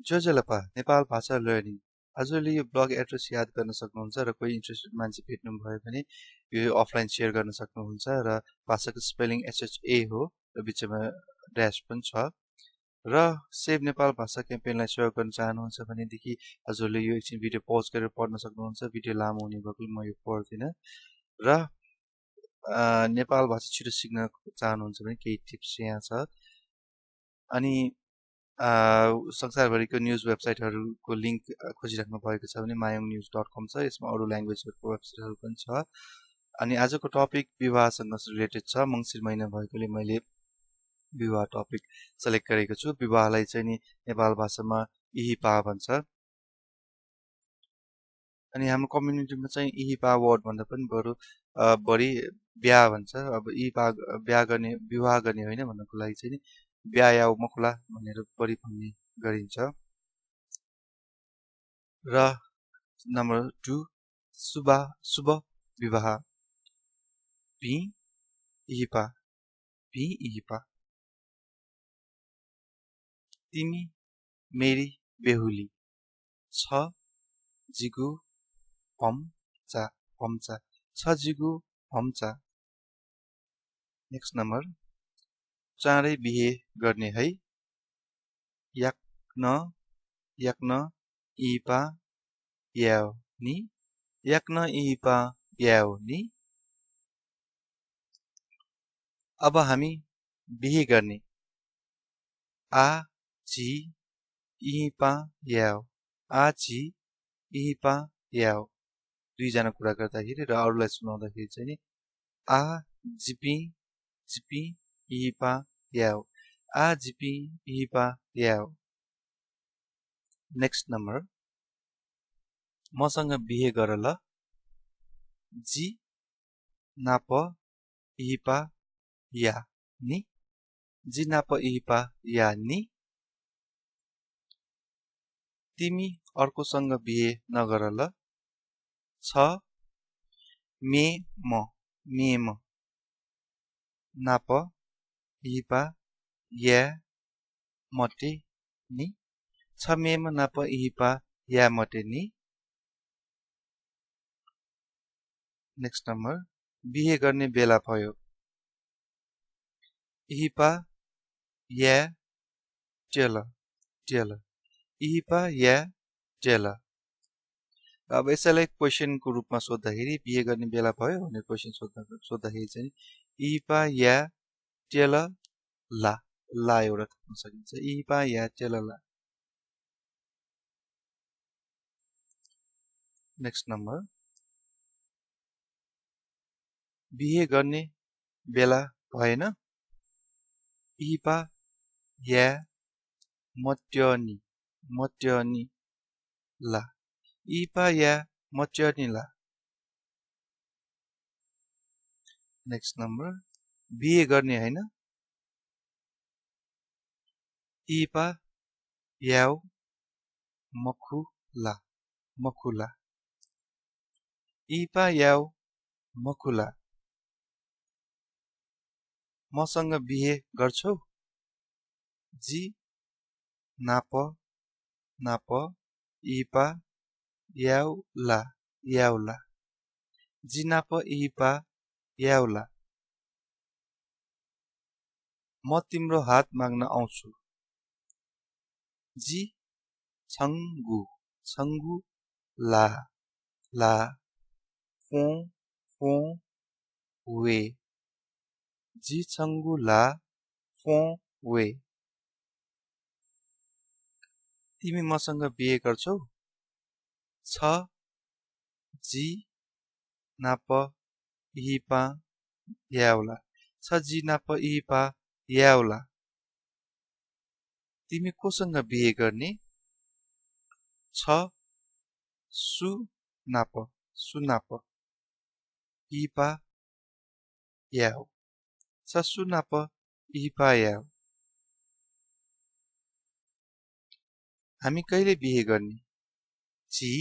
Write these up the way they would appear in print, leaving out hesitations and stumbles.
जोजलपा नेपाल भाषा लर्निङ हजुरले यो ब्लग एड्रेस याद गर्न सक्नुहुन्छ र कोही इन्ट्रेस्टेड मान्छे भेट्नु भयो भने यो अफलाइन सेयर गर्न सक्नुहुन्छ र भाषाको स्पेलिङ SHA हो र बिचमा ड्यास पनि छ र सेभ नेपाल भाषा क्याम्पेनलाई सहयोग गर्न चाहनुहुन्छ भनेदेखि हजुरले यो एकछिन भिडियो पज गरेर पढ्न सक्नुहुन्छ भिडियो लामो हुने भएकोले म यो पढ्दिनँ र नेपाल भाषा छिटो सिक्न चाहनुहुन्छ भने केही टिप्स यहाँ छ अनि संसारभरिको न्युज वेबसाइटहरूको लिङ्क खोजिराख्नु भएको छ भने myongnews.com छ यसमा अरू ल्याङ्ग्वेजहरूको वेबसाइटहरू पनि छ अनि आजको टपिक विवाहसँग रिलेटेड छ मङ्सिर महिना भएकोले मैले विवाह टपिक सेलेक्ट गरेको छु विवाहलाई चाहिँ नि नेपाल भाषामा इहिपा भन्छ अनि हाम्रो कम्युनिटीमा चाहिँ इहिपा वर्ड भन्दा पनि बढी बिहा भन्छ अब इहिपा बिहा गर्ने विवाह गर्ने होइन भन्नको लागि चाहिँ नि ब्यायाउ मखुला भनेर बढी भन्ने गरिन्छ र नम्बर 2 शुभ विवाह भि इहिपा तिमी मेरी बेहुली छ जिगु पम्चा छ जिगु पम्चा नेक्स्ट नम्बर चाँडै बिहे गर्ने है याक्न इहिपा याउ नि याक्न इहिपा याउ नि अब हामी बिहे गर्ने आ जी इहिपा याउ इहिपा याउ दुईजना कुरा गर्दाखेरि र अरूलाई सुनाउँदाखेरि चाहिँ नि आ जिपी इहिपा याउ आ जिपी इहिपा याउ नेक्स्ट नम्बर मसँग बिहे गर ल जी नाप इहिपा या नि जी नाप इहिपा या नि तिमी अर्कोसँग बिहे नगर ल छ मे म नाप इहिपा या मटे नि छ मे म नाप इहिपा या मटे नि नेक्स्ट नम्बर बिहे गर्ने बेला भयो इहिपा या टेल इहिपा या टेल अब यसैलाई क्वेसनको रूपमा सोद्धाखेरि बिहे गर्ने बेला भयो भनेर क्वेसन सोद्धाखेरि चाहिँ इहिपा या टेल ला एउटा थप्न सकिन्छ इहिपा या टेल ला नेक्स्ट नम्बर बिहे गर्ने बेला भएन इहिपा या मट्यनी ला इहिपा या मट्यनी ला नेक्स्ट नम्बर बिहे गर्ने हैन इहिपा याउ मखुला इहिपा याउ मखुला मसँग बिहे गर्छौ जी नाप इहिपा याउला जी नाप इहिपा याउला म तिम्रो हात माग्न आउँछु जी छङ्गु ला फो वे जी छङ्गु ला फो वे तिमी मसँग बिहे गर्छौ छ जी नाप इहिपा याउला छ जी नाप इहिपा याउला तिमी कोसँग बिहे गर्ने छ सुनाप इहिपा याउ छ सुनाप इहिपा याउ हामी कहिले बिहे गर्ने जी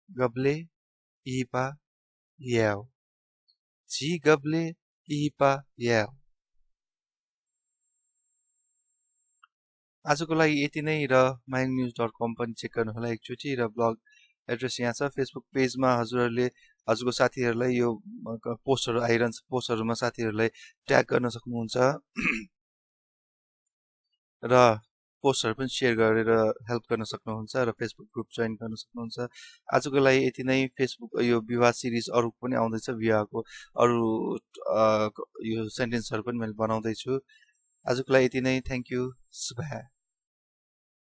गब्ले इहिपा याउ जी गब्ले इहिपा याउ आजको लागि यति नै र mynews.com पनि चेक गर्नु होला एकचोटि र ब्लग एड्रेस यहाँ छ फेसबुक पेजमा हजुरहरूले हजुरको साथीहरूलाई यो पोस्टहरू आइरहन्छ पोस्टहरूमा साथीहरूलाई ट्याग गर्न सक्नुहुन्छ र पोस्टहरू पनि सेयर गरेर हेल्प गर्न सक्नुहुन्छ र फेसबुक ग्रुप जोइन गर्न सक्नुहुन्छ आजको लागि यति नै फेसबुक यो विवाह सिरिज अरू पनि आउँदैछ विवाहको अरू यो सेन्टेन्सहरू पनि मैले बनाउँदैछु आजको लागि यति नै थ्याङ्क यू शुभ